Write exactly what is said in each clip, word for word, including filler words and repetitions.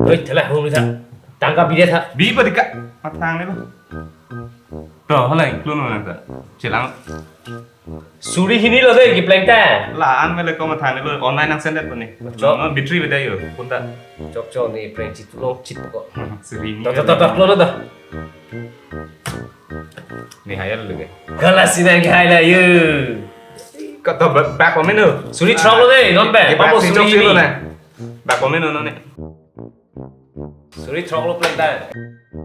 Oi, thala hung tha. Tangka bide tha. Bi pa dika. Matang ne lo. To, hala include na ta. Chelang. Suri hini lo de, kipleng ta. La an mele ko matang ne lo, online ang send et puni. Chok. No, battery beda yo, kunta. Chok chok ni prank chit long chit ko. Suri hini. To, to, to, to, lo, lo, to. Ni haya lo ke. Kala sina ke hai la yo. Ko to bak, bak pameno. Suri throk lo de, non be. Ke bak pamo si suri chok si lo hini na. Bak pameno no ne. Suri throk lo pleng ta.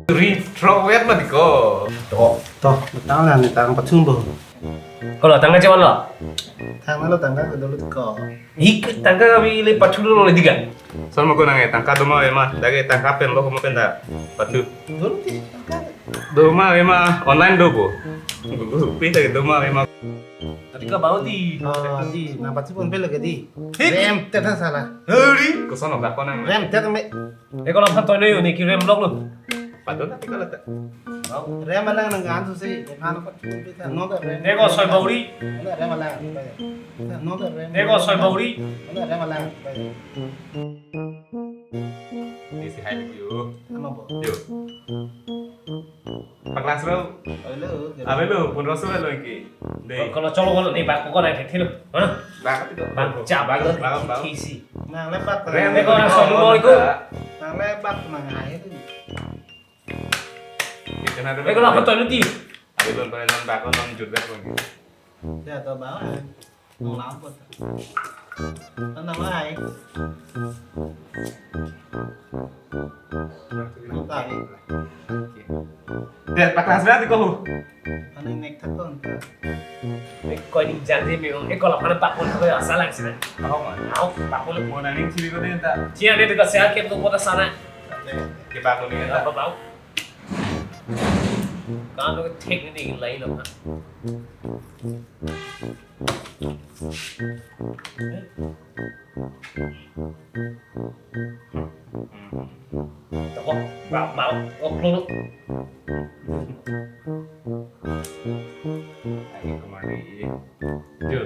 Suri throk vet ma diko. To. To, tang la ni tang pathum bo. Ko lo tangka chevan lo. Tangka lo tangka ke dolo ko. Ik tangka kami le pathu lo le diga. Son mo ko nang tangka doma ema, dage tangka pen lo ko mo pen da. Pathu. Dolo ti tangka. Doma ema online do bo. Gugu pe ta doma ema. Tadi ka bau di. Oh, di, nang pathu pon pe lagi di. Hit. Rem tet ha sala. Hori. Ko son lo bak ko nang. Rem tet me. Eko laphan toy noyo ni ki rem lok lo. Padon na tika lata. Rem alang nang gan su si, kan ko chun pi tha, no da rem. Eko soi bauri. No da rem alang. No da rem. Eko soi bauri. No da rem alang. Ni si hai lagi yo. Ano bo? Yo. Paklang selo. Alo. Alo, pun rasul lo ki. Dei. Ko lo cholo ko lo ni bak ko na thek thilo. Ha? Bak ti ko. Bak cha bak lo. Bak, bak. Kisi. Nang le bak. Rem ko na so mo ko. Nang le bak nang ai tu. Kita na. Eko laphan toy no di. Alo, non bak non jut bak ko. Ya to ba. Nong lampot. Tanang lai. Nang tari. Dei, paklang selo ti ko. Ani nek thak ton ta. Nek ko ni jang di mi, eko laphan bak pon ko asa lang sina. Ako ma. Ako bak pon. Mo na ning chili ko din ta. Chia de ka sia ke to kota sana. Ke bak ko ni ta. Apa bau? Kan lo thek ni lai lo. Toko, bak bak, ok lo. Ayo kemari. Yo.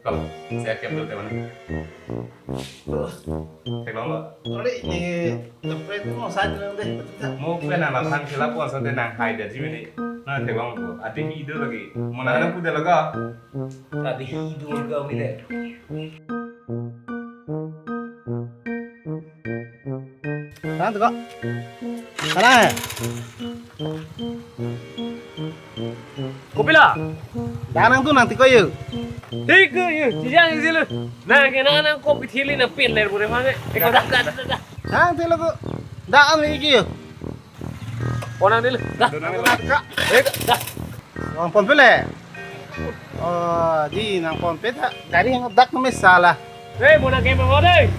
Kalau saya kiap dulu teman. Theklong lo. Ore, eh, kaprek mo sa lang de. Mo pen nang laphan khela pon sa de nang hai de jimini. Na theklong ko. Adi hi do lagi. Mo nang nang pude laga. Adi hi do laga mi de. Nang teko. Sana. Kopilo? Dak nang tu nang tiko yo. Tiko yo, chijang isi lo. Nang ke nang nang kopi thili nang pin ler bure mane. Eko dak dak dak dak. Nang tilo ko. Dak ami iki yo. Onang dilo. Dak. Dak. Eko dak. Nang ponpe le. Oh, di nang ponpe ta. Gari yang dak nang sala. Hei, mo nang ke mo de.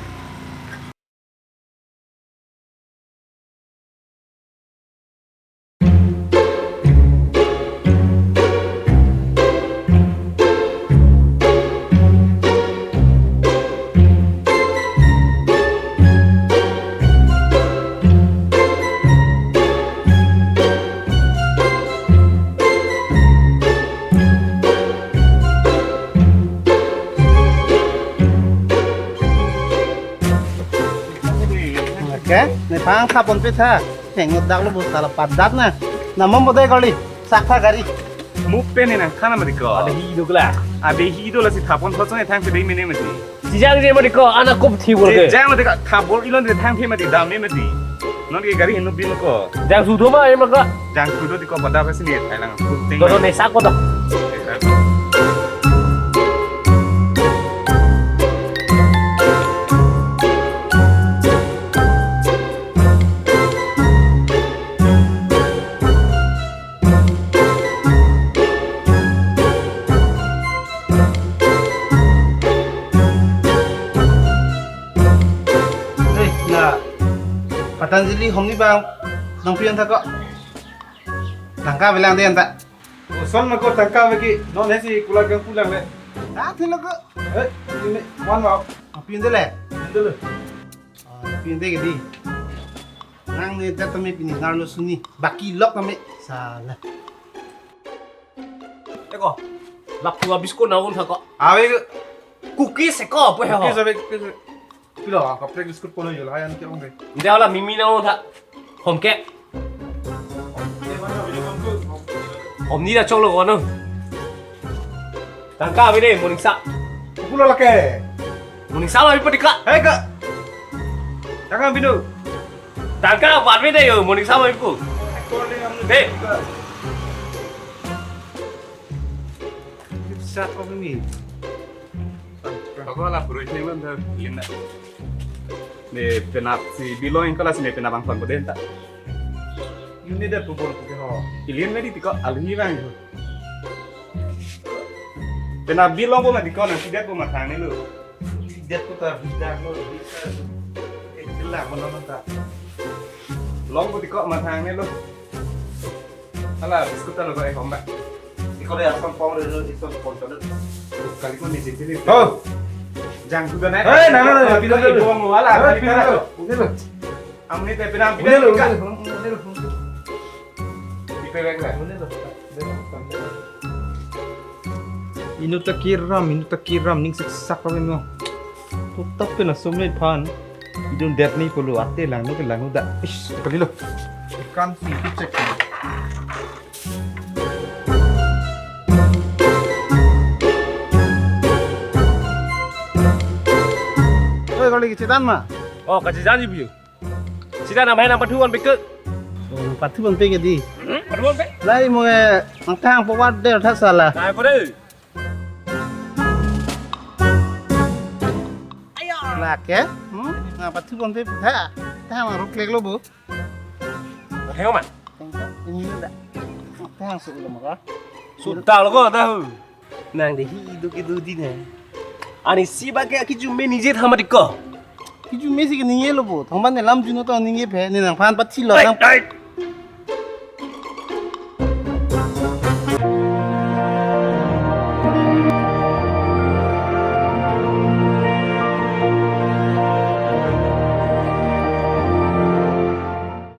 Oke, nephan thap ponpe tha. Heng dak lo bo sala padat na. Nang mo bodai kali. Sak tha gari. Mo pen nang khana mati ko. Adi hi do kla. Adi hi do lasi thap pon thot song thang pe dei mene mati. Chijang je mati ko, ana kop thi bol ke. Chijang mati ko, thap bol ilon de thang pe mati dam me mati. Non ke gari hinu bin ko. Jang su do ma ema ka. Jang su do ti ko pada pe sini thailang. Dodo ne sak ko do. Hei, na Patanjali hom ni bang nang pian tha ko. Tangka bilang de anta. Son ma ko tangka ma ki non hesi kula gang pulang le. Ah, thilo ko. Eh, ini wan mau. Nang pian de le. Dulu. Ah, pian de ke di. Nang ne tet tame pini ngarlo suni. Baki lok tame. Sala. Eko, lapu habis ko naun thako. Awe ke. Cookies eko, apa ya? Cookies awe, cookies awe. Pilo, kaprek biscuit polo yo, layan ke ong ke. Nde hala mimi na ong tha. Hom ke. Hom ni da choklo kono. Tangka bide, morning sa. Pulo lake. Morning sa, abi pati ka. Hei ka. Tangka binu. Tangka, bat bide yo, morning sa, abi pu. Hei. Sa ko mi. Ako hala puroi sini man dah, ilin na. Ne penap si Bilong ko la si ne penap angkon ko den ta. Ini dah pupur pupur ho. Ilin na di tiko alhi bang. Penap Bilong ko ma tiko nangsidet ko mathang ne lo. Sidet ko ta bidak lo, bisa. Eh, jelas mana mana ta. Long ko tiko mathang ne lo. Hala, biscuit ta lo ko, eh, homba. Iko de ason pong de, ison pon to de. Kali ko ni sini. Oh. Jang sudah naik. Eh, nah, nah, nah, pindah dulu. Ibu mau wala, eh, kali pindah dulu. Ini lo. Amni te pinang, ini lo, pindah dulu. Ini lo. Ini lo. Ipe bag lah. Ini lo. Inut ta kiram, inut ta kiram, ning siksak kami mo. Tutap ke na sumit phan. Idun det ni pulu ate lang nu ke lang nu da. Ish, kali lo. Ikan si cek. Oi, kali kecitan ma? Oh, kecitan ji biu. Sida nam hai nam pathu an peke. Oh, pathu an peke di. Hmm? Pathu an pe? Lai mo, eh, angkang po wat der tha sala. Nai ko de. Lake? Hmm? Nga pathu an pe tha. Tha ma ruk lek lo bo. Heo ma. Tengka, ini da. Tha su lo ma ka. Sudah lo ko tahu. Nang de hi idu idu di ne. Ani si ba ke kiju me nije thama di ko. Kiju me si ke ninge lo bo. Thangban ne lam juno to ninge phe. Ne nangphan pathi lo. Ai, nang ai.